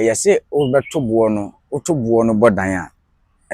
Yɛse wobɛto boɔ no, woto boɔ no bɔ dan a,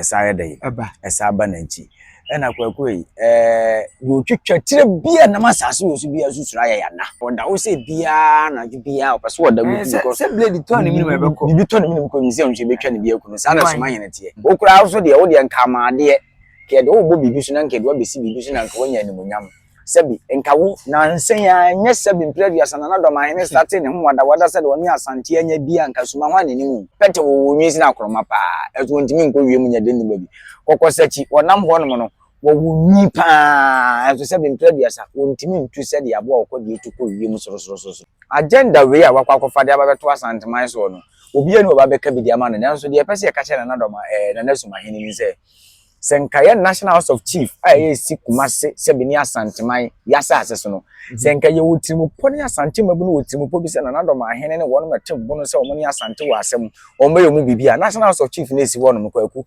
ɛsan yɛ dɛn? Ɛba. Ɛsan ba n'akyi. Ɛna Kwaku ei, ɛɛ, deɛ ɔtwitwa tire biara nam asase wɔ so biara susuro ayɛ yana. Ɔda wo sɛ biara anadwo biara ɔpɛ sɛ ɔda gu because Sɛ blade tɔ ne menim ɛbɛkɔ. Biribi tɔ ne menim kɔ sɛ ɔnhwɛ bɛtwa ne bi aku no. Saa na Hwan? Soma Hene teɛ. Wo koraa nso deɛ, wo deɛ nka amaadeɛ. Nka yɛde wobɔ biribi so na nka yɛde wabɛsi biribi so na nka woanya animuonyam. Sɛbi, nka wo, nansa yi ara, ɛnyɛ sɛbi mprɛ 30 Nana Dɔmahene startee ne ho wadawada sɛdeɛ ɔne Asante anya bi a nka Suma hwan n'anim o. Pɛtɛ wɔwɔ nwi sene akorɔma paa, ɛso wɔntumi nkɔ wiem nyɛ den nnima bi. Kɔkɔsakyi, wɔnam hɔnom no, wɔwɔ nwi paa, ɛso sɛbi mprɛ 30 wɔntumi ntu sɛdeɛ aboa ɔkɔdeɛ tu kɔ wiem sorosorosoro. Agenda wei a wakɔ akɔfa de aba bɛto Asanteman soɔ no, obiara ni ɔba bɛka bi de ama no, nanso deɛ ɛpɛ sɛ yɛka kyerɛ Nana Dɔma, ɛɛ, Nana Sumahene ni sɛ, sɛ nka yɛ National House of Chief a ɛyɛ si Kumase sɛbi ne Asanteman yɛasase so no, sɛ nka yɛwɔ tirimupɔ ne Asante mmabu no wɔ tirimupɔ bi sɛ Nana Dɔmahene ne wɔn ɛte bono sɛ wɔn ne Asante wɔ asɛm, wɔn bɛyɛ mu biribi a, National House of Chief no esi hɔ nom. Kwaku,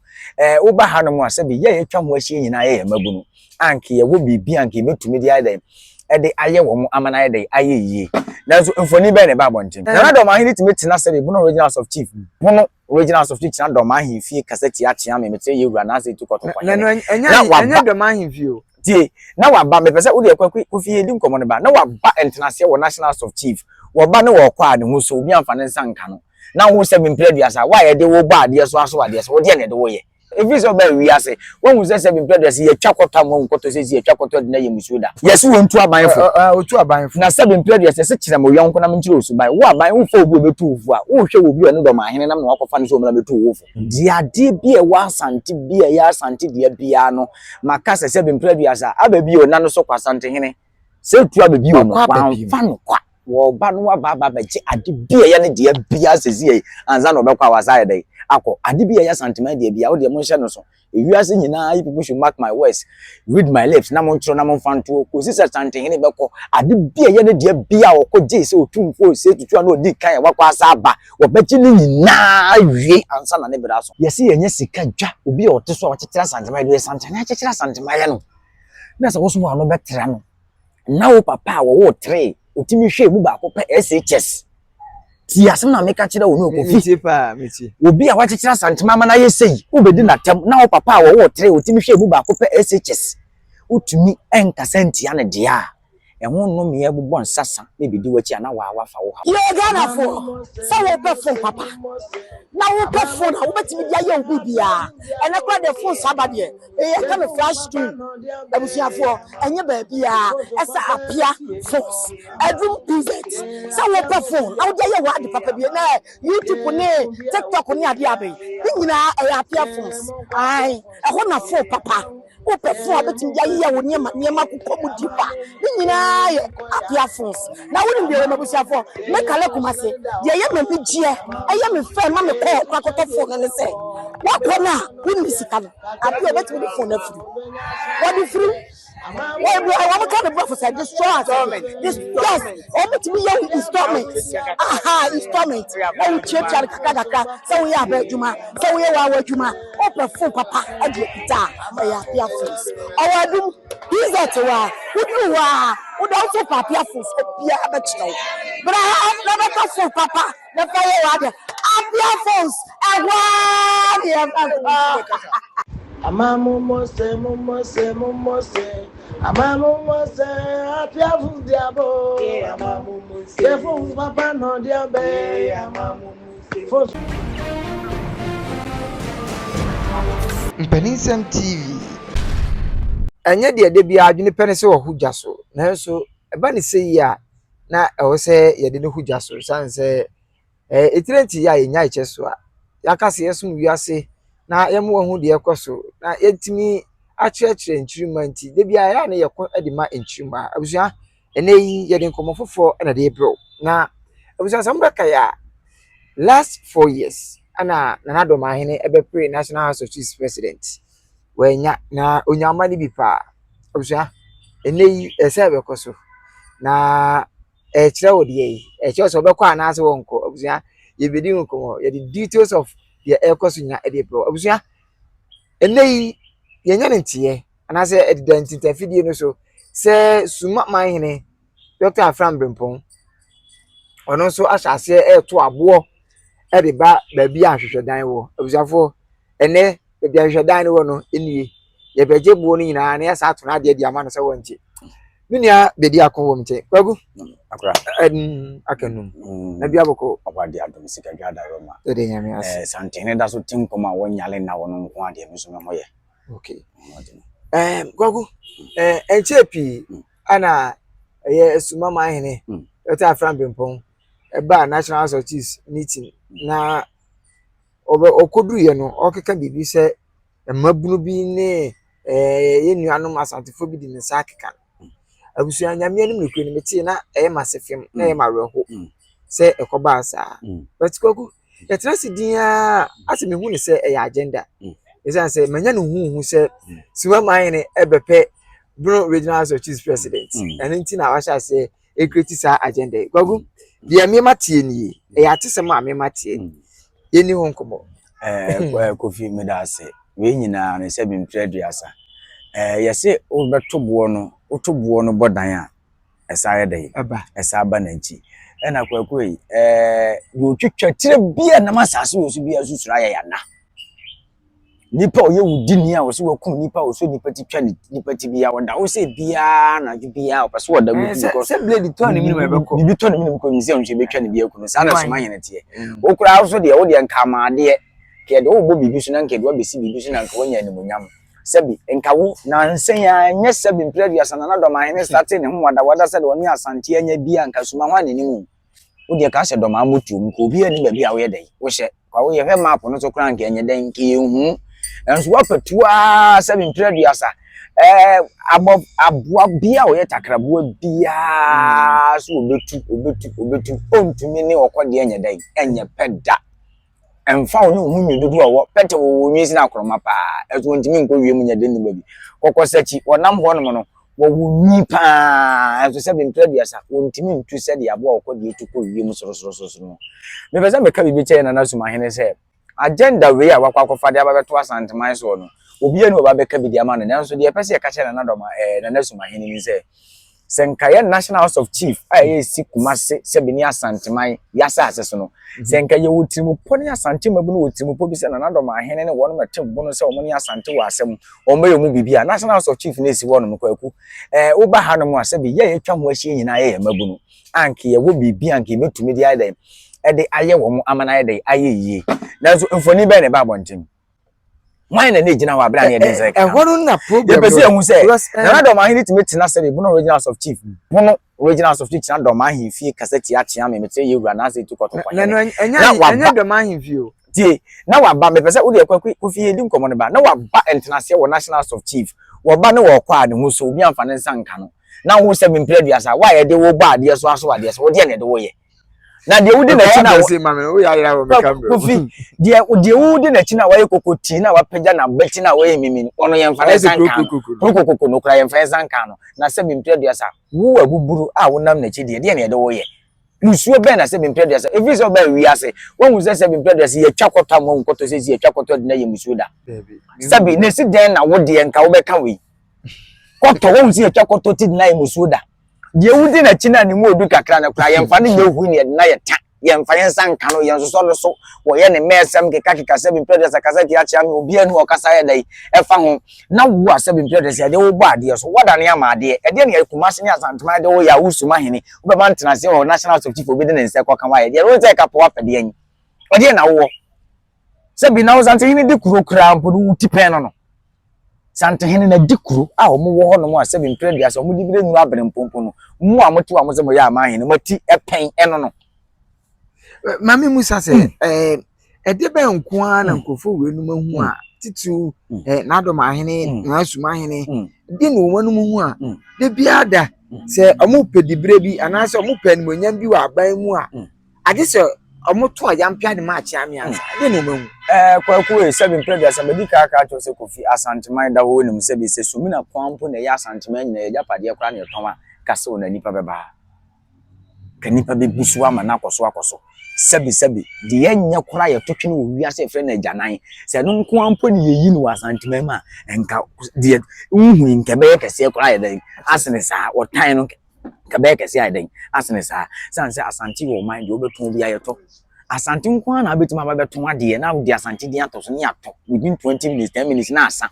woba ha nom a, sɛbi yɛ yɛtwa ho ahyia nyinaa yɛ yɛn mmabu no anka yɛwɔ biribi anka yɛbɛtumi de ayɛ dɛn ɛde ayɛ wɔn ama no ayɛ dɛn ayɛ yie. Nanso mfoni bɛn na ɛba abɔnten? Nana Dɔmahene tumi tena sɛbi Bono Regional House of Chief, Bono Regional House of Chief, tena Dɔm ahemfie kasa tia kyea me mekyerɛ yɛwura n'ase tu kɔtɔkɔ hene. Na waba Dɔm ahemfie o. Tie, na waba, mepɛ sɛ wode ɛkɔ Kofi yɛdi nkɔmmɔ no ba na waba ntenaseɛ wɔ National House of Chief. Wɔba ne wɔkɔ a, ne ho so obi amfa ne nsa nka no na wo sɛ mempere 30 wo a yɛde wo bɔ adeɛ so aso adeɛ so wodeɛ na ɛde wo yɛ ɛfiri sɛ ɔbaa wiase wahu sɛ sɛ mempere 30 yɛtwa kɔtɔ ama wo nkɔtɔ sɛ si yɛtwa kɔtɔ de na yɛ musuo da yɛse wɔn tu aban fo. Otu aban fo. Na sɛ mempere 30 sɛ kyerɛ mo yɔnko na menkyerɛ osuban. Wo aban womfa obi a obɛtu wo fo a, wohwɛ wɔ obi a ɔne dɔm ahene nam na wakɔfa no sɛ ɔmmra bɛtu wo fo. Deɛ adeɛ bi a ɛwɔ Asante bi a ɛyɛ Asante deɛ biara no, maka sɛ sɛ mempere 30 aba bi o na no so kɔ Asantehene sɛ tu aba bi o no Ɔkɔ aba bi. Wamfa no kwa. Wɔba no waba aba abɛgye ade bi a ɛyɛ ne deɛ biara sɛsi yɛ ansa na ɔbɛkɔ a wasa ayɛ dɛn akɔ. Ade bi a ɛyɛ Asanteman deɛ biara, wo deɛ monhyɛ no so. Ewiase nyinaa, you people should mark my words, read my lips, na montwerɛ na momfa ntoɔ kɔsi sɛ Asantehene bɛkɔ. Ade bi a ɛyɛ ne deɛ biara a ɔkɔ gyee sɛ Otumfoɔ Osei Tutu a na ɔdi kan a wakɔ asa aba, wɔbɛgye ne nyinaa awie ansa na ne berɛ aso. Yɛse yɛnyɛ sika dwa. Obi a ɔte so a ɔkyekyere Asanteman deɛ, Asantehene akyekyere Asanteman yɛ no na sɛ wo so wɔ ano bɛtra no na wo papa a wɔwɔ tere otumi hwɛ mu baako pɛ SHS tie asɛm na meka kyerɛ wo no, Kofi. Metie paa, metie. Obi a wakyekyere Asantema ama no ayɛ sei, wobɛdi n'atam na wo papa a wɔwɔ tere otumi hwɛ mu baako pɛ SHS wotumi nkasa ntia no deɛ a, ɛho nnomeɛ bobɔ nsasa na ebɛdi w'akyi a na waa wafa wo ha. Yɛ Ghanafoɔ, sɛ wopɛ phone papa na wopɛ phone a wobɛtumi de ayɛ wo biribiaa, ɛnɛ koraa deɛ phone saa ba deɛ ɛyɛ no flash screen. Abusuafoɔ, ɛnyɛ baabiaa ɛsɛ Apia Phones, Adum PZ. Sɛ wopɛ phone na wode ayɛ w'ade papa bi na YouTube ne TikTok ne adeɛ abɛyi ne nyinaa, ɛyɛ Apia Phones. Ae, ɛhɔ na phone papa. Wopɛ phone a wobɛtumi de ayeyɛ wo nneɛma nneɛma kokɔ mu di pa ne nyinaa yɛ Apia Phones. Na wonim deɛ wɔ m'abusuafoɔ, mekale Kumase deɛ ɛyɛ m'ani gyeɛ, ɛyɛ me fɛ ma me kɔɔ kɔ akɔtɔ phone no ne sɛ wakɔ no a wonni sika no, Apia wobɛtumi de phone no afiri, wɔde firi wɔn ka ne borɔfo sɛ destroy yes, wɔn tumi yɛ installment, aha, installment na wotuatua no kakra kakra. Sɛ woyɛ aba adwuma, sɛ woyɛ wawa adwuma, wopɛ phone papa ɛde akuta a, ɛyɛ Apia Phones. Ɔwɔ Adum PZ wɔ a woduru hɔ a wode wo phone pa Apia Phones, obiara bɛkyerɛ wo. Bra ha na bɛtɔ phone papa na fa yɛ w'ade. Apia Phones, ɛhɔ ara ne yɛmfa. Amamumose, mumose, mumose, amamumose, Apia diabo, amamumose, phones papa no diabe, amamumose, phones. Mpaninsɛm TV. Ɛnyɛ deɛ da biara adwene pɛ ne sɛ wɔho gya so, nanso ɛba ne sɛ yi a na ɛwɔ sɛ yɛde no ho gya so, ɛsiane sɛ ɛtire nti yɛ a yɛnya ɛkyɛ so a yɛaka sɛ yɛsom wiase na yɛma wɔahu deɛ ɛkɔ so na yɛntumi akyerɛkyerɛ nkyirimma nti da biara yɛ a ne yɛko de ma nkyirimma. Abusua, ɛnɛ yi yɛde nkɔmmɔ foforɔ na de rebrɛ wo. Na abusua, sɛ mobɛka yɛ a, last 4 years ɛna Nana Dɔmahene ɛbɛpere National House of Chiefs president, wɔanya na onyama no bi paa. Abusua, ɛnɛ yi ɛsɛ ɛbɛkɔ so na ɛkyerɛ wo deɛ yi ɛkyerɛ sɛ ɔbɛkɔ anaasɛ wɔnkɔ. Abusua, yɛbɛdi nkɔmmɔ, yɛde details of deɛ ɛrekɔ so nyinaa ɛde brɛ wo. Abusua, ɛnɛ yi yɛnyɛ ne nteɛ anaasɛ ɛdeda ntintafidie no so sɛ Suma Manhene Dr. Afram Brempɔn, ɔno nso ahyɛ aseɛ ɛreto aboɔ. de ba baabi a ahwehwɛdan wɔ. Abusuafoɔ, ɛnɛ baabi a ahwehwɛdan no wɔ no nie. Yɛbɛgye boɔ no nyinaa na yɛasa ato no adeɛ de ama no sɛ wɔngye. Me nua bɛdi ako wɔ me nkyɛn. Kwaku. Akora. Ɛn aka num. Na bi abɔkɔ. Ɔkɔ ade adom sika dwa da Roma. Ɛde nyame ase. Eh, santene da so te nkɔm a wɔnyale na wɔn nko adeɛ me nso me ho yɛ. Okay. Eh, Kwaku, eh, ɛnkyɛɛ pii ana ɛyɛ Asumama ahene Dr. Afram Bempong ɛbaa National House of Chiefs meeting na ɔbɛ ɔkɔduruiɛ no ɔkeka biribi sɛ mmabunu bi ne ɛɛ yɛn nuanom asantefoɔ bi de ne nsa akeka no. Abusua nyame anim nokorɛ no metee na ɛyɛ m'ase fem na ɛyɛ m'awerɛho sɛ ɛkɔbaa saa. But Kwaku, yɛtena ase din ara asɛ mehu ne sɛ ɛyɛ agenda. Ɛsiane sɛ manya no huhu sɛ Sumama ahene ɛbɛpɛ Bono Regional House of Chiefs President. Ɛno nti na wahyɛ aseɛ ɛkreti saa agenda yi. Kwaku, deɛ mema tie nie, ɛyɛ atesɛm a mema tie. Yɛnni ho nkɔmmɔ. Ɛɛ Kofi meda ase. Wei nyinaa no sɛ bi mprɛ aduasa. Ɛɛ yɛse wobɛto boɔ no, woto boɔ no bɔ dan a, ɛsa yɛ dɛn? Ɛba. Ɛsa ba n'akyi. Ɛna Kwaku yi, ɛɛ deɛ otwitwa tire bi a nam asase wɔ so bi a susuro ayɛ yana. Nipa a ɔyɛ wudini a ɔsɛ wakum nipa a ɔsɔ nipa ti twa nipa ti bia ɔda wo sɛ biara anadwo biara ɔpɛ so ɔda wo ti because sɛ blade tɔ ne minimum ɛbɛkɔ bibi tɔ ne minimum kɔ sɛ ɔnhwɛ bɛtwa ne bi aku no saa na soma hene teɛ wo koraa so deɛ wo deɛ nka amaadeɛ kɛ deɛ wobɔ biribi so na nka deɛ wabɛsi biribi so na nka wanya animonyam sɛbi nka wo nansa yi ara nyɛ sɛbi mprɛ aduasa na na dɔm ahene sate ne ho wadawada sɛ deɛ ɔne asante anya bi a nka suma ho anenim Wo deɛ ka hyɛ dɔm amotuo mu, kɔ obiara nni baabi a woyɛ dɛn, wohyɛ. Kwa wo yɛhwɛ map no so koraa nka ɛnyɛ dɛn, nka yɛnhu. Nanso woapatu ara sɛ mprɛ aduasa, ɛɛ abɔ aboa bi a ɔyɛ takraboa biara so obetu, obetu, obetu, ɔntumi ne ɔkɔdeɛ nyɛ dɛn, ɛnyɛ pɛ da. Ɛmfa wo ne wo ho nwi dodoɔ a ɔwɔ, pɛtɛ wɔ wɔn nwi sene akorɔma paa, ɛso wɔntumi nkɔ wiem nyɛ den nnipa bi. Kɔkɔsakyi, wɔnam hɔnom no, wɔwɔ nwi paa, ɛnso sɛbe mprɛ aduasa, wɔntumi ntu sɛdeɛ aboa a ɔkɔ deɛ tu kɔ wiem sorosorosorosoro no. Mepɛ sɛ meka biribi kyerɛ Nana Sumahene sɛ, agenda wei a wakɔ akɔfa de aba bɛto Asanteman soɔ no, obiara ni ɔba bɛka bi de ama no, nanso deɛ yɛpɛ sɛ yɛka kyerɛ Nana Dɔma, ɛɛ Nana Sumahene ni sɛ, Sɛ nka yɛ National House of Chief a ɛyɛ esi Kumase sɛbi ne Asanteman y'asase so no, sɛ nka yɛwɔ tirimupɔ ne Asante mmabunu wɔ tirimupɔ bi sɛ Nana Dɔm Ahene ne wɔnom ɛte bono sɛ wɔn ne Asante wɔ asɛm, wɔn bɛyɛ wɔn biribi a, National House of Chief no esi hɔnom Kwaku. Ɛɛ woba hanom a sɛbi yɛ a yɛatwa ho ahyia nyinaa yɛ yɛn mmabunu a nka yɛwɔ biribi a nka yɛbɛtumi de ayɛ dɛn ɛde ayɛ wɔn ama no ayɛ dɛn ayɛ yie. Nanso mfoni bɛn na ɛba abɔnten? Hwan na ne gyina hɔ abere a ne yɛde nsa ɛka ɛhɔ no na problem yɛpɛ sɛ yɛhu sɛ Nana Dɔm Ahene tumi tena sɛbe Bono Regional House of Chief Bono Regional House of Chief tena Dɔm Ahemfie kasa tia kyea me mekyerɛ yɛ wura n'ase tu kɔtɔkɔ hene na waba Dɔm Ahemfie o tie na waba mepɛ sɛ wode ɛkɔ kofi yɛdi nkɔmmɔ no ba na waba ntenaseɛ wɔ National House of Chief wɔba ne wɔkɔ a ne ho so obi amfa ne nsa nka no na wo sɛ mempere aduasa wo a yɛde wo bɔ adeɛ so aso adeɛ so wodeɛ na ɛde wo yɛ na deɛ wodi n'akyi na kofi deɛ deɛ wodi n'akyi na wayɛ kokotii na wapagya n'abati na wayɛ mimi no ɔno yɛmfa ne nsa nka no kurokokoko no kora yɛmfa ne nsa nka no na sɛ mempere aduasa wo abuburo a wonam n'akyi deɛ deɛ na yɛde wo yɛ nsuo bɛn na sɛ mempere aduasa ɛfiri sɛ ɔbaa wiase wahu sɛ sɛ mempere aduasa yɛtwa kɔtɔ ama wo nkɔtɔ sɛ si yɛtwa kɔtɔ de na yɛ musuo da sɛbi na ɛsi dɛn na wo deɛ nka wobɛka wei kɔtɔ wahu sɛ yɛtwa kɔtɔ ti de na yɛ musuo da Deɛ wodi n'akyi no a ne mu odu kakra no koraa, yɛmfa no nyɛ hu ne yɛde no ayɛ ta. Yɛmfa yɛn nsa nka no, yɛnsosɔ no so. Wɔyɛ ne mmɛɛsɛm kekakeka sɛbi mprɛ aduasa kasa tia kyea me, obiara nni hɔ a ɔkasa yɛ dɛn ɛfa ho. Na wo a sɛbi mprɛ aduasa yɛde wo bɔ adeɛ so, woadane ama adeɛ. Ɛdeɛn na Kumasi ne Asanteman de wo yɛ a wosum ahene, wobɛma ntenaseɛ wɔ National House of Chief obi de ne nsa kɔka wo ayɛ deɛ, wo nsa ɛka po w'apɛdeɛ nyi. Ɛdeɛn na wowɔ? Sɛbi na wo Santehene di kuro koraa mpo no wo ti pɛn no no. Santehene na di kuro a wɔn wɔ hɔ nom a sɛbi mpere aduasa wɔn de bi nnuru abene mpompo no mo a mote hɔ a mo sɛ mo yɛ aman hene mo ti pɛn ɛno no. Maame Musa sɛ hmm. ɛɛ ɛde bɛn nko ara na hmm. nkurɔfoɔ wei nom ahu a hmm. titiriw ɛɛ n'adɔm ahene n'asum ahene de na wɔn anum hu a de biara da sɛ wɔn pɛ dibere bi anaasɛ wɔn pɛ animuonyam bi wɔ aban mu a. Agye sɛ wɔto ayampea de ma akyeame ansa. Ɛdeɛn na wɔahu? Ɛɛ Kwaku ei, sɛbi mprɛ aduasa madi kan aka akyerɛ wo sɛ Kofi, Asanteman da hɔ wonim sɛbi sɛ Sumina kwan mpo na ɛyɛ Asanteman nyinaa yɛ agyapadeɛ koraa na yɛtɔn a, ka sɛ na nnipa bɛba ha. Ka nnipa bɛbu so ama no akɔ so akɔ so. Sɛbi sɛbi, deɛ ɛnyɛ koraa yɛto twene wɔ wiase a yɛfrɛ no agyanan, sɛ ɛno nko ara mpo na yɛyi no wɔ Asanteman mu a, nka deɛ wohu yi nka ɛbɛyɛ kɛseɛ koraa ayɛ dɛn asene saa, wɔtan no. Nka bɛyɛ kɛse ayɛ dɛn asene saa. Sane sɛ Asante yɛ ɔman deɛ wobɛtɔn biara yɛtɔ. Asante nko ara na wobɛtumi aba bɛtɔn adeɛ na wode Asante din atɔ so ne atɔ within 20 minutes, 10 minutes na asa.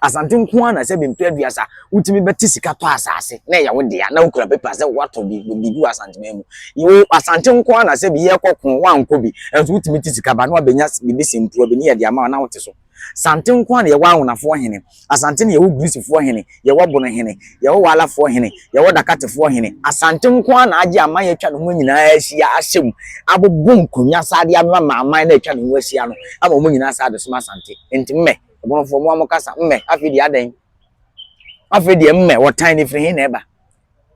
Asante nko ara na sɛbi mfe 30 wotumi bɛte sika tɔ asase na ɛyɛ wo dea na wokura paper sɛ woatɔ biribi wɔ Asanteman mu. Wo Asante nko ara na sɛbi yɛkɔ ko woankɔ bi nso wotumi te sika ba na wabɛnya biribi sɛmfua bi ne yɛde ama wo na wote so. Sante nko ara na yɛwɔ Awonafoɔ hene, Asante na yɛwɔ Greecefoɔ hene, yɛwɔ Bono hene, yɛwɔ Waalafoɔ hene, yɛwɔ Dakatefoɔ hene. Asante nko ara na agye aman a atwa ne ho nyinaa ahyia ahyɛ mu, abobɔ nkonnwa saa de ama ma aman no a atwa ne ho ahyia no ama wɔn nyinaa saa de som Asante. Nti mmɛ, Bonofoɔ mo a mokasa, mmɛ, afei deɛ adɛn? Afei deɛ mmɛ, wɔtan no firi he na ɛba?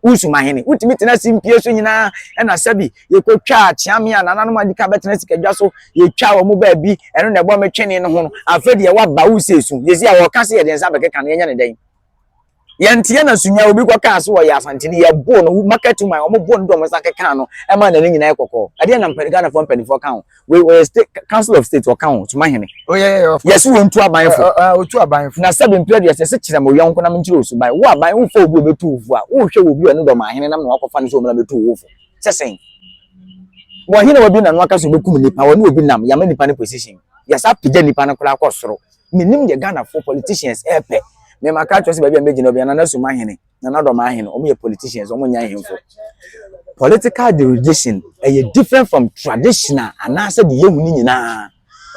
Wosum ahene, wotumi tena simpie so nyinaa, ɛna sɛbi yɛkɔtwaa kyeame a nananom adi ka bɛtena sikadwa so, yɛtwaa wɔn baabi, ɛno na ɛbɔ me twene no ho no, afei deɛ waba wo sɛ esu, yɛsi a wɔka sɛ yɛde nsa bɛkeka no, yɛnyɛ ne dɛn? Yɛnteɛ na sunya obi kɔkaa so wɔyɛ Asantene, yɛboo no, market woman, wɔn boo no de wɔn nsa kekaa no, ɛma n'ani nyinaa yɛ kɔkɔɔ. Ɛdeɛ na Ghanafoɔ mpanimfoɔ ka ho. Wei wɔyɛ state council of state ɔka ho sumahene. Oh yeah, yeah, of course. Yɛsi wɔn tu aban fo. Otu aban fo. Na sɛbi mpere deɛ sɛ kyerɛ mo yɔnko na menkyerɛ osuban. Wo aban wofa obi obetu wo fo a, wohwɛ wɔ obi a ɔne dɔm ahene nam na wakɔfa no sɛ ɔmmra bɛtu wo fo. Sɛ sɛn? Wɔ hene wabi na no aka sɛ obekum nipa, wɔne obi nam, yɛama nipa no position. Yɛsa pagya nipa no koraa kɔ soro. Menim deɛ Ghanafoɔ politicians ɛɛpɛ. Mema ka kyerɛ sɛ baabi a mɛgyina obi a Nana Sumahene. Nana Dɔm Ahene, wɔn yɛ politicians, wɔn nyɛ ahemfo. Political jurisdiction ɛyɛ different from traditional anaasɛ deɛ yɛhu ne nyinaa.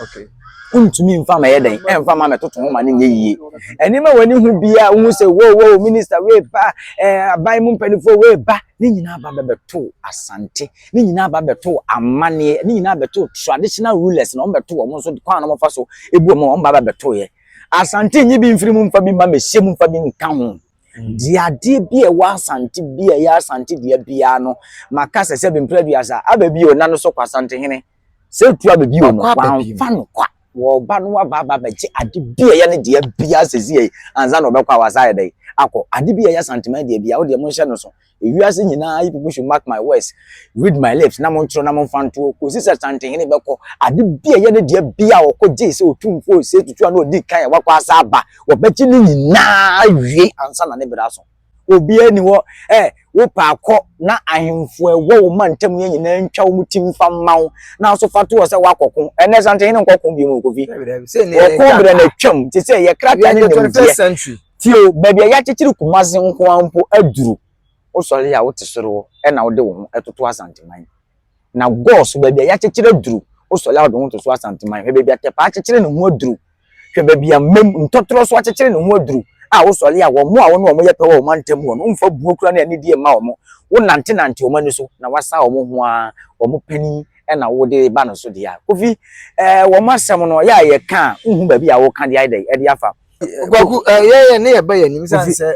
Okay. Wontumi nfa ma ɛyɛ dɛn, ɛnfa ma mɛtoto ho ma ne nyɛ yie. Nneɛma wɔ ani ho biara, wohu sɛ wo wo minister wei ba, ɛɛ aban mu mpanimfoɔ wei ba, ne nyinaa ba bɛbɛto Asante, ne nyinaa ba bɛto amanneɛ, ne nyinaa bɛto traditional rulers na wɔn bɛto wɔn nso kwan a wɔfa so ebu wɔn, wɔn ba bɛbɛto yɛ. Asante nyi bi mfiri mu mfa bi mma mɛhyɛ mu mfa bi nka ho. Deɛ adeɛ bi a ɛwɔ Asante bi a ɛyɛ Asante deɛ biara no, maka sɛ sɛ bempere 30 aba bi o na no so kɔ Asantehene. Sɛ tu aba bi o no, wamfa no kwa. Wɔba no waba aba abɛgye ade bi a ɛyɛ ne deɛ biara sɛsi yɛ ansa na ɔbɛkɔ a wasa ayɛ dɛn akɔ. Ade bi a ɛyɛ Asanteman deɛ biara, wo deɛ monhyɛ no so. Ewiase nyinaa, you people should mark my words, read my lips, na montwerɛ na momfa ntoɔ kɔsi sɛ Santehene bɛkɔ. Ade bi a ɛyɛ ne deɛ bia a ɔkɔ gyee sɛ Otumfoɔ Osei Tutu a na ɔdi kan a wakɔ asa aba, wɔbɛgye ne nyinaa awie ansa na ne berɛ aso. Obiara nni hɔ ɛ, wopɛ akɔ na ahemfo a ɛwɔ wo mantam yɛ nyinaa ntwa wɔn ti mfa mma wo, na nso fa to hɔ sɛ woakɔko. Ɛnnɛ Santehene nkɔko bio Kofi. Ɔko berɛ no atwam, te sɛ yɛ krataa ne nimdeɛ. Tie o, baabi a yɛakyekyere Kumasi nko ara mpo aduru. Wosɔre a wote soro hɔ na wode wo ho toto Asanteman. Na Gɔɔ so, baabi a yɛakyekyere aduru, wosɔre a wode wo ho toto Asanteman. Hwɛ baabi a Tɛpaa akyekyere ne ho aduru. Hwɛ baabi a Mmam, Ntɔtorɔ so akyekyere ne ho aduru a wosɔre a wɔn a wo ne wɔn yɛ pɛ wɔ wo mantam hɔ no, womfa buo koraa ne anidie mma wɔn. Wonantenante wɔn ani so na woasa wɔn ho ara, wɔn panin na wode reba no so deɛ a. Kofi, ɛɛ wɔn asɛm no, ɛyɛ a yɛka a, wonhu baabi a woka de ayɛ dɛn, de afa. Kwaku yɛ yɛ ne yɛ ba yɛ nim san sɛ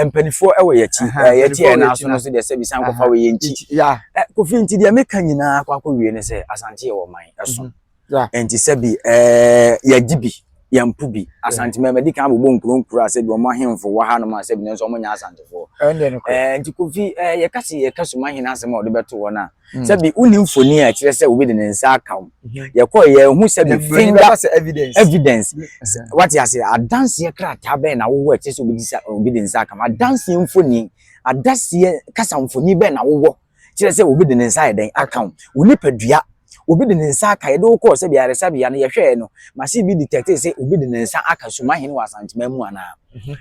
mpanimfoɔ wɔ yɛ akyi yɛ ti yɛ n'aso no so deɛ sɛ bisan kɔfa wɔ yɛ nkyi Kofi nti deɛ meka nyinaa akɔ akɔ wie ne sɛ Asante yɛ wɔ man ɛso nti sɛ bi yɛgye bi yɛmpo bi Asante mɛmɛ di kan abobɔ nkuro nkuro a sɛ bi wɔn ahemfo wɔ hanom a sɛ bi nanso wɔn nyɛ Asantefoɔ nti Kofi yɛka sɛ yɛka Sumahene asɛm a ɔde bɛto hɔ no a Sɛbi wonni mfoni a ɛkyerɛ sɛ obi de ne nsa aka wo. Yɛkɔɔ yɛhu sɛbi finger evidence. Evidence. Wate ase adanseɛ krataa bɛn na wowɔ ɛkyerɛ sɛ obi de sa obi de nsa aka wo. Adanseɛ mfoni, adaseɛ kasa mfoni bɛn na wowɔ kyerɛ sɛ obi de ne nsa ayɛ dɛn aka wo. Wo nipadua obi de ne nsa aka yɛde wo kɔɔ sɛbi ayaresabea no yɛhwɛɛ no machine bi detectee sɛ obi de ne nsa aka Sumahene wɔ Asanteman mu anaa.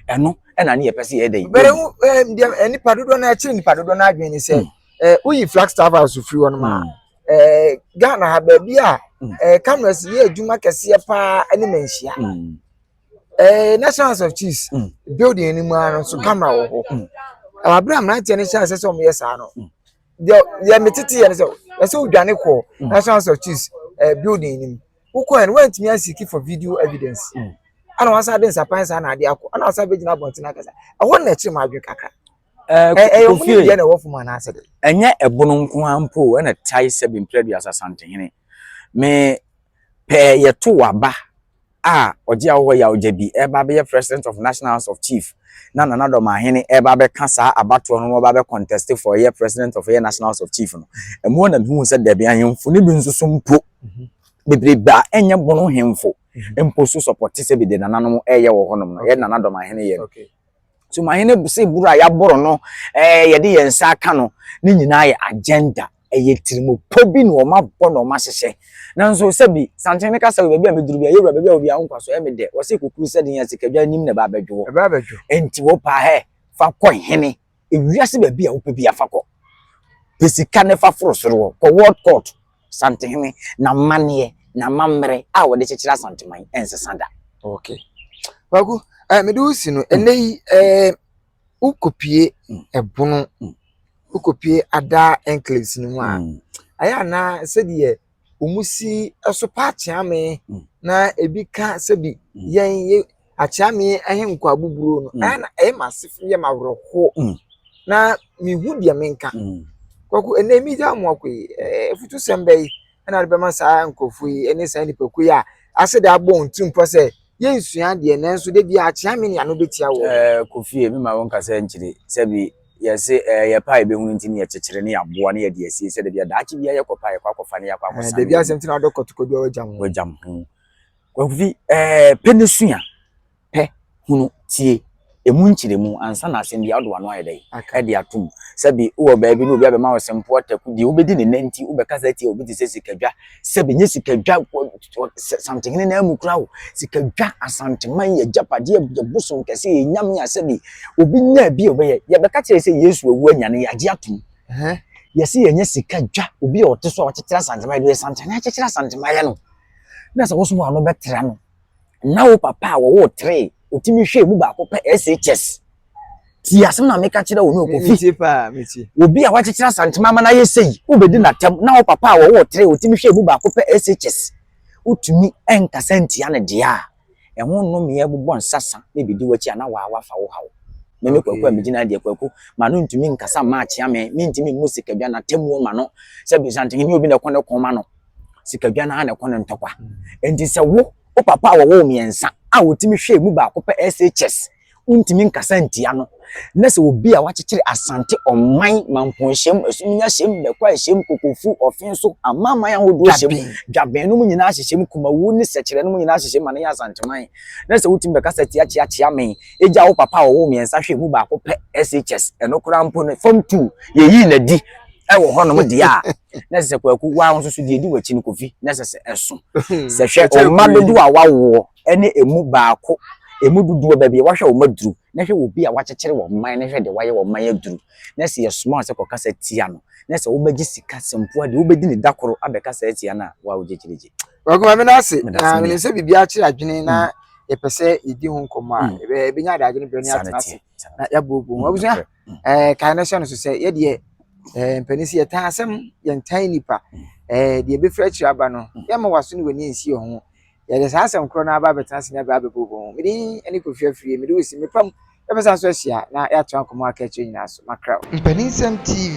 Ɛno ɛna ne yɛpɛ sɛ yɛyɛ dɛn. Bɛrɛ wo ɛɛ nipa dodoɔ no ɛkyerɛ nipa dodoɔ no adwene ne sɛ. Eh, woyi Flagstaff House firi hɔ nom a, mm. eh, Ghana ha baabi a mm. eh, cameras yɛ adwuma kɛseɛ paa ne manhyia. Mm. Eh, National House of Chiefs mm. building anim ara no nso camera wɔ hɔ. Mm. Abere a mmeranteɛ no hyɛ asɛ sɛ wɔyɛ saa no, mm. deɛ deɛ metete yɛ no sɛ ɛsɛ wodwane kɔ mm. National House of Chiefs eh, building anim. Wokɔɛ no woantumi ansiki for video evidence. Mm. Ana wasan de nsapan saa na ade akɔ. Ana wasan bɛgyina abɔnten akasa. Ɛhɔ na ɛkyerɛ mu adwene kakra. Ɛyɛ ɔmo ne deɛ na ɛwɔ fam anaasɛ de. Ɛnyɛ ɛbono nko ara mpo ɛna tae sɛ bi 30 Asantehene. Me pɛɛ yɛto waba a ɔgye ahɔhɔ yaw gya bi ɛreba abɛyɛ President of National House of Chief na Nana Dɔmahene ɛreba abɛka saa abatoɔ no na ɔba abɛ contest for ɛyɛ President of ɛyɛ National House of Chief no. Ɛmu hɔ na mehuu sɛ dabi ahemfo no bi nso so mpo bebrebe a ɛnyɛ bono hemfo mpo so sɔpɔte sɛ bi de nananom ɛreyɛ wɔ hɔnom no, ɛyɛ Nana Dɔmahene yɛ no. Sumahene se boro a yɛaboro no, ɛɛ yɛde yɛn nsa aka no, ne nyinaa yɛ agenda. Ɛyɛ tirimupɔ bi na wɔn abɔ na wɔn ahyehyɛ. Nanso sɛbi Santene ne kasa wɔ baabi a meduru bi a yɛwura baabi a obi a wonkwa so ɛyɛ me dɛ. Wɔse kukuru sɛ den a sikadwa anim na ɛba abɛdwo wɔ. Ɛba abɛdwo. Enti wo paa hɛ fa kɔ hene ewiase baabi a wopɛ bi afa kɔ. Pɛ sika ne fa foro soro hɔ kɔ world court Santehene n'amanneɛ n'amammerɛ a wɔde kyekyere Asanteman ɛnsesa da. Okay. Kwaku, eh, mede wo si no, ɛnɛ yi, eh, wokɔpie ɛbono, wokɔpie ada enclaves no mu a, ayɛ anaa sɛdeɛ wɔn si so pa akyeame na ebi ka sɛbi yɛn yɛ akyeame ahenkwa abuburo no, ɛyɛ na ɛyɛ ma asefo yɛ ma awerɛhoɔ na mehu deɛ menka. Kwaku, ɛnɛ mi gya mo akɔ yi, afutusɛm bɛyi ɛna de bɛma saa nkurɔfoɔ yi ɛne saa nnipakuo yi a asɛ de abɔ wɔn tirim pɔ sɛ yɛnsua adeɛ nanso da bi akyeame ne ano bɛtia wɔn. Ɛɛ Kofi ebi ma wɔn kasa nkyiri sɛbi yɛse ɛɛ yɛpɛ a yɛbɛhunu nti ne yɛkyekyere ne yɛaboa ne yɛde asie sɛ dabi a daakye bi a yɛkɔ pa yɛkɔ akɔfa ne yɛakɔ akɔsa. Dabi asɛm ti na ɔdɔ kɔtɔkɔdu a wagyam ho. Wagyam ho. Kofi ɛɛ pɛ ne sua. Pɛ, hunu, tie emu nkyerɛmu ansa na asɛm biara wode w'ano ayɛ dɛn? Ɛde atom. Sɛbi wowɔ baabi na obi abɛma wo sɛmpoa taku, deɛ wobɛdi ne nnɛ nti wobɛkasa atia obi te sɛ sikadwa. Sɛbi nyɛ sikadwa Santehene nan mu koraa o. Sikadwa Asanteman yɛ agyapadeɛ, yɛ bosom kɛse, yɛ nyame a sɛbi obi nyaa bi a ɔbɛyɛ. Yɛbɛka kyerɛ sɛ Yesu awu anyane, yɛagye atom. Yɛse yɛnyɛ sikadwa, obi a ɔte so a wakyekyere Asanteman, deɛ Santehene akyekyere Asanteman yɛ no, na sɛ wo nso w'ano bɛtra no. Na wo papa a wɔwoo tree, otumi hwɛɛ mu baako pɛ SHS. Tie asɛm na meka kyerɛ wo no, Kofi. Metie paa, metie. Obi a wakyekyere Asantema ama no ayɛ sei, wobɛdi n'atɛm. Na wo papa a wɔwoo tree, otumi hwɛɛ mu baako pɛ SHS. Wotumi nkasa ntia no deɛ a, ɛho nnomeɛ bobɔ nsasa na ɛbɛdi w'akyi a na waa wafa wo haw. Me me Kwaku a megyina ha deɛ, Kwaku, m'ano ntumi nkasa mma akyea me, mentumi mmu sikadwa n'atemmuo ma no. Sɛ Santehene obi na ɛko ne ko ma no. sikadwa no ara na ɛkɔ no ntɔkwa. Enti sɛ wo, wo papa a wɔwoo mmiɛnsa a wɔtumi hwɛɛ mu baako pɛ SHS, wontumi nkasa ntia no, na sɛ obi a wakyekyere Asante ɔman, Mampɔnhyɛm, Asuminyahyɛm, Bɛkwaehyɛm, Kokofu, Ɔfenso, amanaman ahodoɔ hyɛm, Dwabɛn nom nyinaa hyehyɛm, Kumawu ne Sɛkyerɛ nom nyinaa hyehyɛm ma no yɛ Asanteman, na sɛ wotumi bɛkasa tia kyeakyea me, egya wo papa a wɔwoo mmiɛnsa hwɛɛ mu baako pɛ SHS, ɛno koraa mpo no, form 2, yɛyii no adi wɔ hɔnom deɛ a, na ɛsɛ sɛ kwaku waa nso so deɛ ɛdi w'akyi no kofi na ɛsɛ sɛ ɛso sɛ hwɛ ɔma dodoɔ a wawoɔ ne ɛmu baako ɛmu dodoɔ baabi a wahwɛ ɔma duru na hwɛ obi a wakyekyere wɔn man na hwɛ deɛ wayɛ wɔn man aduru na sɛ yɛsoma sɛ kɔkasa tia no na sɛ wobɛgye sika sɛmpoa deɛ wobɛdi ne da koro abɛkasa atia no a waa wogye kyerɛgye. Kwaku maame no ase na menim sɛ biribi akyere adwene na yɛpɛ sɛ yɛdi ho nkɔmmɔ a yɛbɛnya adagye no berɛ ne atena ase na yɛabooboo ho abusua ɛɛ kae no hyɛ no so sɛ yɛdeɛ ɛɛ mpanin sɛ yɛtaa asɛm yɛntan nipa ɛɛ deɛ ebɛfiri akyiri aba no yɛma waso ne w'ani nsi yɛn ho yɛde saa asɛm korɔ no aba abɛtena ase ne aba abɛbobɔ ho mede ɛne Kofi Afriyie mede wo si mepam yɛbɛsan so ahyia na yɛatoa nkɔmmɔ aka akyire nyinaa so makra wo. Mpaninsɛm TV.